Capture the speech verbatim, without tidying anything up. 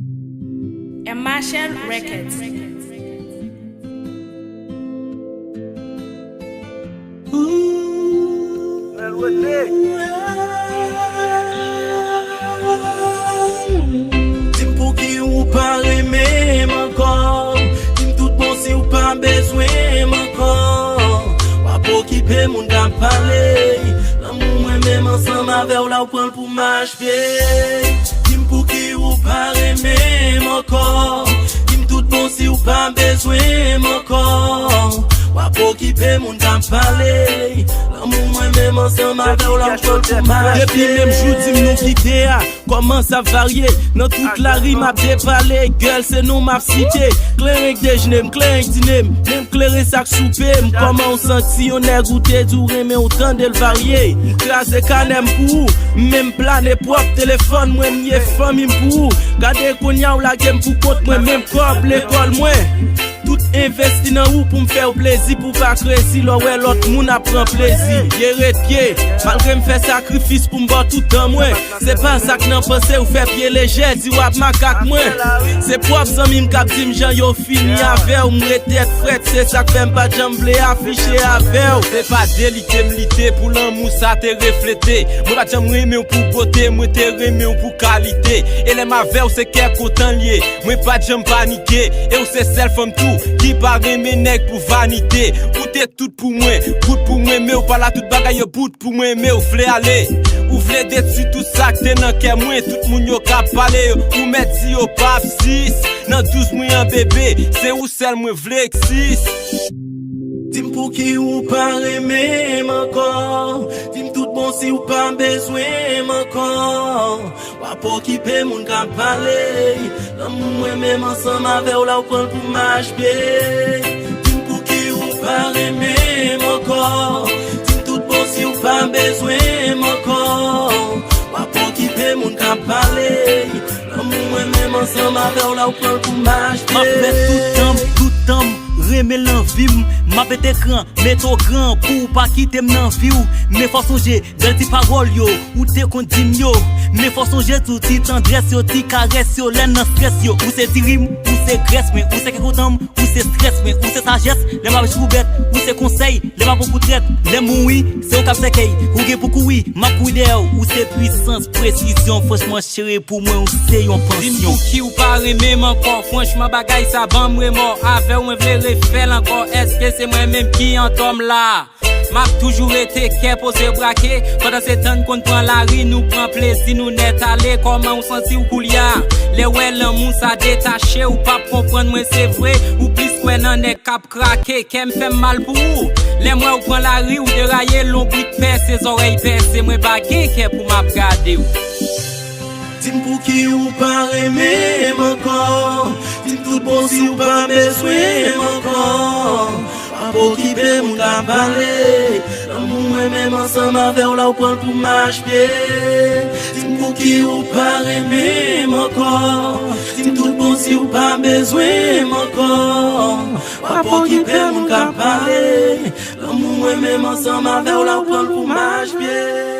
M Machel Records. Di m pouki ou pa renmen m ankò. Di m tout bon si ou pa bezwen m ankò. W ap okipe moun k ap pale. Lanmou mwen menm ansanm avè w la ou pran l pou mach. Di m pouki ou pa renmen m ankò. Di m tout bon si ou pa bezwen m ankò. W ap okipe moun k ap pale. Lanmou mwen menm ansanm avè w la ou pran l pou mach. Depi menm jou di m nou kite a. Kòman sa varye? Nan tout lari m ap depale. Gèl se nou m ap site. Kleren k dejne m, kleren k dine m. Menm kleren sa k soupe m. Kòman w santi yon nèg ou te di w renmen w tande l varye? M kraze kanè m pou ou. M menm plane pwòp telefòn mwen, m ye fanmi m pou ou. Gade kounye a w lage m pou kont mwen, menm kòb lekòl mwen. Tout envesti nan ou pou m fè w plezi, pou w pa krezi lè w wè lòt moun ap pran plezi. Pye ret pye, malgre m fè sakrifis pou m ba w tout tan mwen. Se pa sa k nan panse w fè pye lejè, di w ap makak mwen. Se pwòp zanmi m k ap di m jan yo fini avè w, m ret tèt frèt, se sa k fè m pa t janm vle afiche avè w. Se pa de lite m lite pou lanmou sa te reflete. Mwen pa t janm renmen w pou bote, mwen te renmen w pou kalite. E lè m avè w se kè kontan l ye, mwen pa t janm panike. E w se sèl fanm tou ki pa renmen nèg pou vanite. Ou te tout pou mwen, bout pou mwen, men w pa la tout bagay yo bout pou mwen, men w vle ale. Ou vle detwi tout sa k te nan kè mwen, tout moun yo k ap pale yo, ou mèt di yo p ap sis. Nan douz mwen an bebe, se ou sèl mwen vle eksis. Di m pouki ou pa renmen m ankò. Di m tout bon si ou pa bezwen m ankò. W ap okipe moun k ap pale. Lanmou mwen menm ansanm avè w la ou pran l pou mach pye. Di m pouki ou pa renmen m ankò. Di m tout bon si ou pa bezwen m ankò. W ap okipe moun k ap pale. Lanmou mwen menm ansanm avè w la ou pran l pou mach pye. M ap fè tout tan m, tout tan m, renmen l nan vi m. M ap pete kran, mete w gran pou w pa kite m nan vi w. Men fò w sonje, bèl ti pawòl yo, ou te konn di m yo. Men fò w sonje tou ti tandrès yo, ti karès yo, lè n nan strès yo. Ou se diri m, ou se grès mwen, ou se kè kontan m, ou se strès mwen, ou se sajès, lè m ap jwe pou bèt, ou se konsèy, lè m ap pran pou trèt, lè m mouri, se ou k ap sèkèy, ou gen pou kouri, m ap kouri dèyè w, ou se pwisans, presizyon, franchman, cheri, pou mwen, ou se yon pansyon. Di m pouki ou pa renmen m ankò, franchman, bagay sa ban m remò, avè w, mwen vle refè l ankò, èske se mwen menm ki antò m la? M ap toujou rete kè poze brake. Pandan se tan n konn pran lari, nou pran plezi, nou nèt ale. Kòman w santi w koulye a? Lè w wè lanmou sa detache, ou p ap konprann mwen, se vre. Ou plis kwè nan nèg k ap krake. Kè m fè m mal pou ou. Lè m wè w pran lari, ou deraye, lonbrit pèse, zòrèy pèse, mwen pa gen kè pou m ap gade w. Di m pouki ou pa renmen m ankò. Di m tout bon si ou pa bezwen m ankò. W ap okipe moun k ap pale. Lanmou mwen menm ansanm avè w la ou pran l pou mach pye. Di m pouki ou pa renmen m ankò. Di m tout bon si ou pa bezwen m ankò. W ap okipe moun k ap pale. Lanmou mwen menm ansanm avè w la ou pran l pou mach pye.